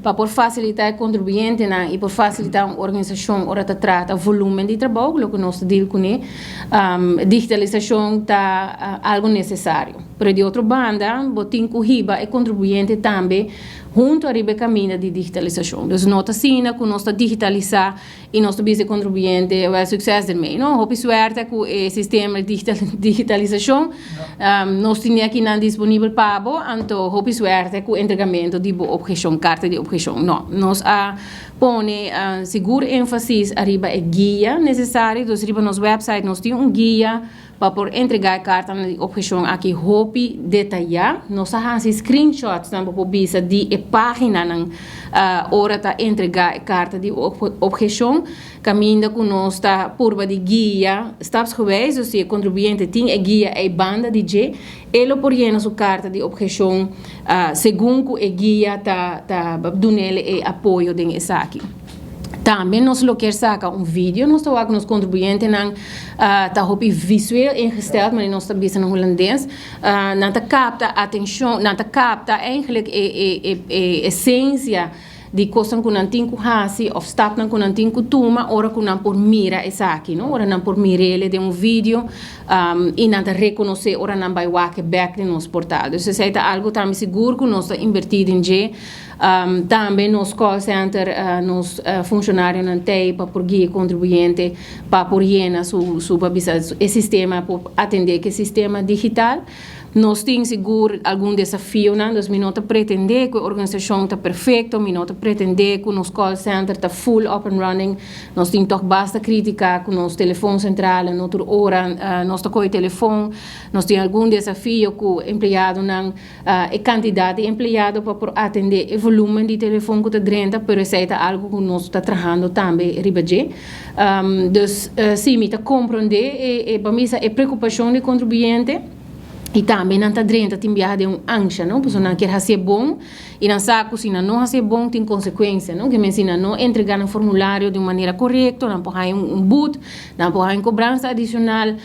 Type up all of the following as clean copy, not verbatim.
Pa por fasilitá e kontribuyentenan i por fasilitá un organisashon ora ta trata volúmen di trabou, loke nos ta deal kuné, digitalisashon ta algu nesesario. Pero di otro banda, bo tin ku hiba e kontribuyente tambe huntu ariba e kaminda di digitalisashon. Dus no ta asina ku nos ta digitalisá i nos ta bisa e kontribuyente, wèl, sukses ermee. No, hopi suerte ku e sistema di digitalisashon. Nos tin akinan disponibel pa bo, anto hopi suerte ku entregamentu di bo obheshon, karta di obheshon. No, nos a pone sigur énfasis ariba e guia nesesario, dus riba nos wèpsait nos tin un guia pa por entregá e kartanan di obheshon aki hopi detayá. Nos a hasi screenshots nan bo por bisa di e páginanan ora ta entregá e karta di obheshon. Kaminda ku nos ta purba di guia stapsgewijs, dus si e kontribuyente tin e guia ei banda di dje, e lo por yena su karta di obheshon segun ku e guia ta ta dun'el e apoyo den esaki. Tambe nos lo kier saka un video, nos ta wak ku nos kontribuyentenan ta hopi visueel ingesteld, manera nos ta bisa na hulandes, nan ta kapta atenshon, nan ta kapta eigenlijk e e e esensia di kosnan ku nan tin ku hasi òf stapnan ku nan tin ku tuma ora ku nan por mira esaki, no? Ora nan por mir'el den un video i nan ta rekonosé ora nan bai wak e bèk den nos portal. Dus esei ta algu tambe sigur ku nos ta inbertí den dje. Tambe nos call center, nos funshonarionan t'ei pa por guia e kontribuyente pa por yena su su pa bisa e sistema por atendé ku e sistema digital. Nos tin sigur algun desafionan, dus mi no ta pretendé ku e organisashon ta perfekto, mi no ta pretendé ku nos call center ta full up and running. Nos tin tòg basta krítika ku nos telefon sentrale no tur ora nos ta kohe telefon. Nos tin algun desafio ku empleadonan, e kantidat di empleado pa por atendé e volúmen di telefon ku ta drenta, pero esei ta algu ku nos ta trahando tambe riba dje. Dus si, mi ta komprondé e e pa mi sa e preokupashon di kontribuyente. I tambe nan ta drenta tin biaha den un ansha, no? Pasobra nan kier hasié bon i nan sa ku si nan no hasié bon tin konsekuensia, no? Ke men si nan no entregá nan formulario di un manera korekto nan por haña un but, nan por haña un kobransa adishonal.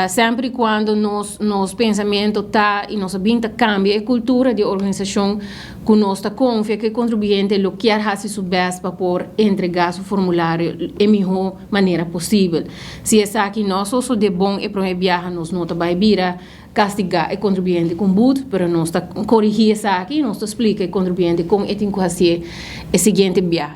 Semper i kuando nos nos pensamentu ta i nos a bin ta kambia e kultura di e organisashon ku nos ta konfia ku e kontribuyente lo kier hasi su bèst pa por entregá su formulario e mihó manera posibel. Si esaki no a sosodé bon e promé biaha nos no ta bai bira kastigá e kontribuyente ku un but, pero nos ta korigí esaki i nos ta splika e kontribuyente kon e tin ku hasié e siguiente biaha.